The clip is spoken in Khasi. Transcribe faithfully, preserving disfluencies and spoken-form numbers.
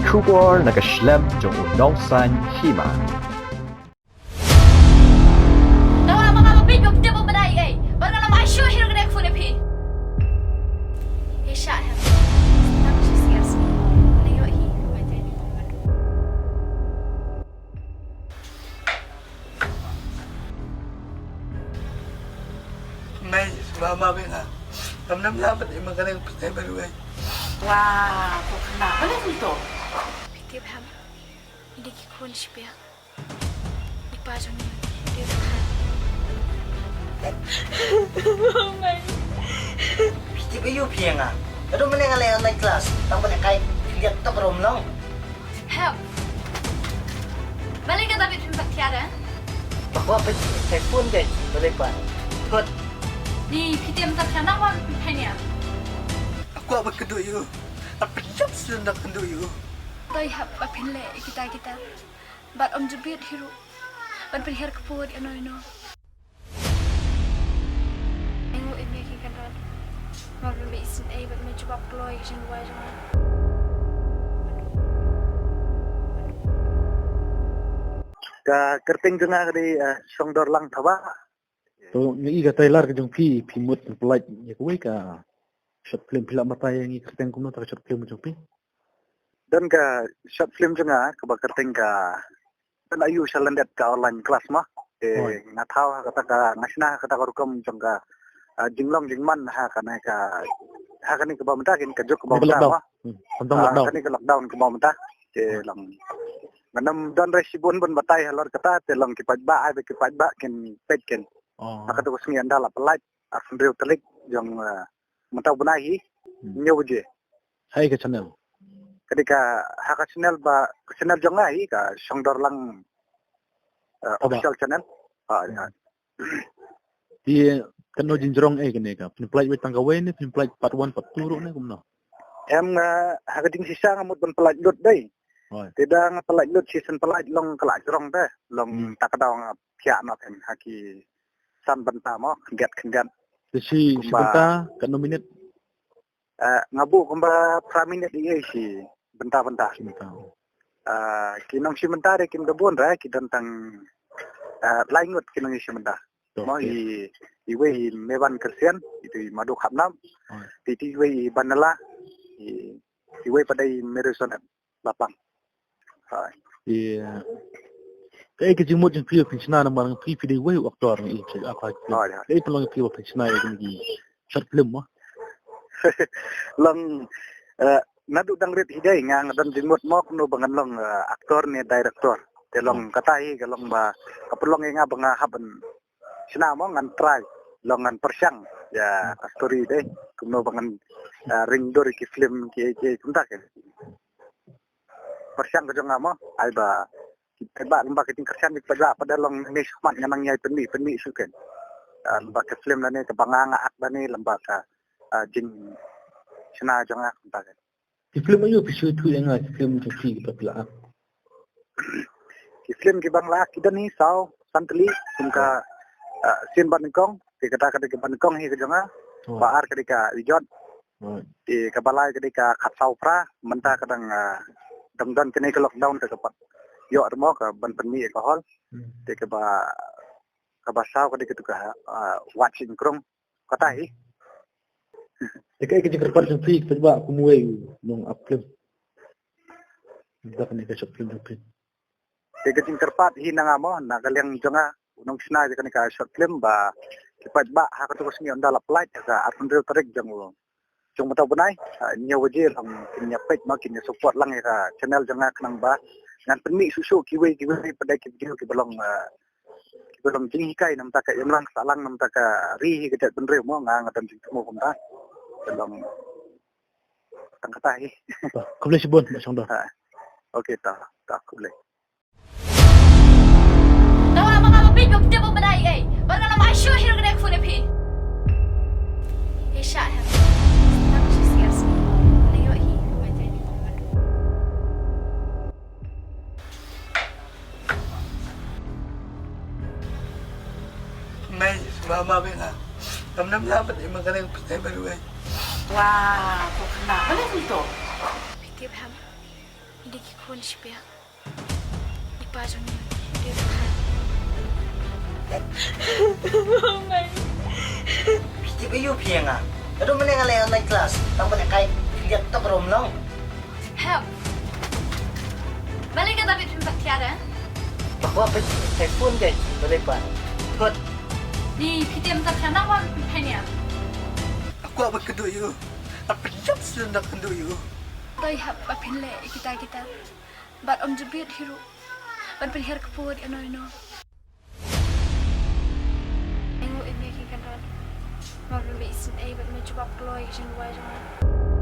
Khubor na ka shlem jong u nongsan hima. Dawa ma nga ba phi ba phi ba phi. Ba nga la mai shu hiru kane phone phi. He sha hem. Tang shi siar si. Ni yo hi. Mai te ni. Mai, mama benga. Nam nam ya pati makan yang pasti baru ai. Wah, kok kena apa lagi tu? Piti paham. Ini ki khun shipia. Di pa jong ni. Dia dah. Oh my. Piti bayu pia nga. Aduh, mana ngalai online class. Tang balik kai lihat tok rom long. Help. Balik kata bit pimpat tiada. Aku apa phone deh, balik pan. Thot. Ni piti mata tiada wan pimpat ni. Aku apa kedua you. Apa jap sudah kedua you. Toi hap ba phin leh kita kita. Bad ym jubit hiru. Ban pynhiar kpur ïa no ïa no. Ai nguh ïa me ki kynrad. Nga ba me isynei bad me jubab kloi ki jingduwai jong nga. Ka kyrteng jong nga ka dei, eh, Shongdor Lang Thabah. To ngi i ka trailer ka jong phi, phi mut pynpynlait ïa kawei ka short film, phi lah batai ïa ngi kyrteng kumno ta ka short film ka jong phi? Don ka short film jong nga kaba kyrteng ka Don Ayu Sha Lyndet Ka Online Class ma. Te nga thaw ha kata ka, nga shna ha kata ka rukom jong ka, ah, jinglong jingman ha kane ka, ha kane kaba mynta kin ka juk kaba mynta ma. Hmm, tang lockdown. Kane ka lockdown kaba mynta. Te long ngan ym don re shibun ban batai halor kata, te long ki paidbah, ai ba ki paidbah kin peit kin. Ha kata ka sngi ynda la pynlait, arphew hynriew tarik jong, ah, mynta u bnai hi, hynñiew baje. Hai ka channel. Ka dei ka, ha ka channel ba, ka channel jong nga hi ka Shongdor Lang, eh, official channel. Ha, ya. Te kano jingjrong eh kane ka. Phin pynlait wei tang kawei ne, phin pynlait part one, part two ruh ne kumno? Em, eh, ha ka jingshisha nga mut ban pynlait lut dei. Te da nga pynlait lut shisien pynlait long ka la jrong te. Long ta ka daw nga pia na pen ha ki san bynta mo, khyndiat khyndiat. Te shi, shi bynta katno minit? Eh, nga buh kumba phra minit ïa shi bynta bynta. Shi bynta. Eh, ki nong shi bynta re kim da bun re, ki don tang, eh, lai ngut ki nong shi bynta. Mo i, iwei i Meban Christian, itu i Madu Khapnam. Ti ti iwei i Banala, i, iwei pat i Mary Sonet. Lapang. Hai. Ïa. Kaei ka jingmut jong phi ba phin shna namar phi phi dei wei u actor ngi i phi actor. Kaei pynlong phi ba phin shna ïa kine ki short film mo? Long, eh, naduh dang rit hi dei nga nga don jingmut mo kumno ba ngan long, eh, actor ne director. Te long kata hi ka long ba ka pynlong ïa nga ba nga hap ban shna mo ngan try. Long ngan pyrshang ïa ka story dei kumno ba ngan, eh, ring dur ïa ki film ki ki kumta ki. Pyrshang ka jong nga mo, ai ba ki paidbah lem bad ka jingkyrshan ki paidbah pat da long ne shakhmat nga nang ïai pynmih pynmih shuh ken. Ah, lem bad ka film lane kaba nga nga ak lane lem bad ka, ah, jingshna jong nga kumta ken. Ki film aïu phi shu ïathuh ïa nga, ki film jong phi kiba phi la ak? Ki film kiba nga la ak ki don hi saw san tylli, kum ka, ah, Sien Bad Nyngkong, te kata ka dei ka Bad Nyngkong hi ka jong nga. Ba ar ka dei ka Ijot. Te kaba lai ka dei ka Khatsaw Phra, mynta ka dang, ah, dang don kane ka lockdown te ka pat ïoh ruh mo ka ban pynmih ïa ka hall. Te kaba, kaba saw ka dei katu ka, ah, Wat Sing Krung. Kata hi. Te kaei ka jingkyrpad jong phi, phi ba kum uwei u nong ak film? Mynta kane ka short film jong phi. Te ka jingkyrpad hi na nga mo, na ka liang jong nga, u nongshna ïa kane ka short film ba ki paidbah ha katu ka sngi ynda la pynlait ha ka arphew hynriew tarik jong u, jong mynta u bnai, ah, hynñiew baje long kin ïa peit mo, kin ïa support lang ïa ka channel jong nga khnang ba ngan pynmih shuh shuh kiwei kiwei pat de ki video kiba long, ah, kiba long jinghikai na bynta ka imlang sahlang na bynta ka ri hi ka jaitbynriew mo, nga nga don jingthmu kumta. Ka long tang kata hi. Khublei shibun, Bah Shongdor. Ha. Okay, ta, ta, khublei. Dawa ma nga ba phi ba phi ba phi. Ba nga la mai shu hiru kane ka phone phi. He sha hem. Tang shi siar si. Ni yo hi. Mai te ni. Mai, mama benga. Nam nam la pat ima kane pete baru ai. Wah, kok kena. Mana tu? Piti paham. Ngi dei ki khun shipang. I pa jong ngi i dei u kha. Phi tip aiu phi ïa nga? Naduh mynne nga leh online class tang ban ïa kai phi liat tap rom long. Hep. Balei kata bit phim pat thiah eh? Ba kwah phi kai phone kai balei pat. Thot. Ni phi tiam tap thiah nang wan phi thai nia. Nga kwah ban kynduh ïa u. Nga pynjop sien da kynduh ïa u. Dei hap ba phin leh ïa kita kita. Bad ym ju bit hi ruh ban pynhiar kpur ïano ïano. Ai nguh ïa me Kynrad. Ba me isynei bad me jubab kloi ïa ka jingduwai jong nga.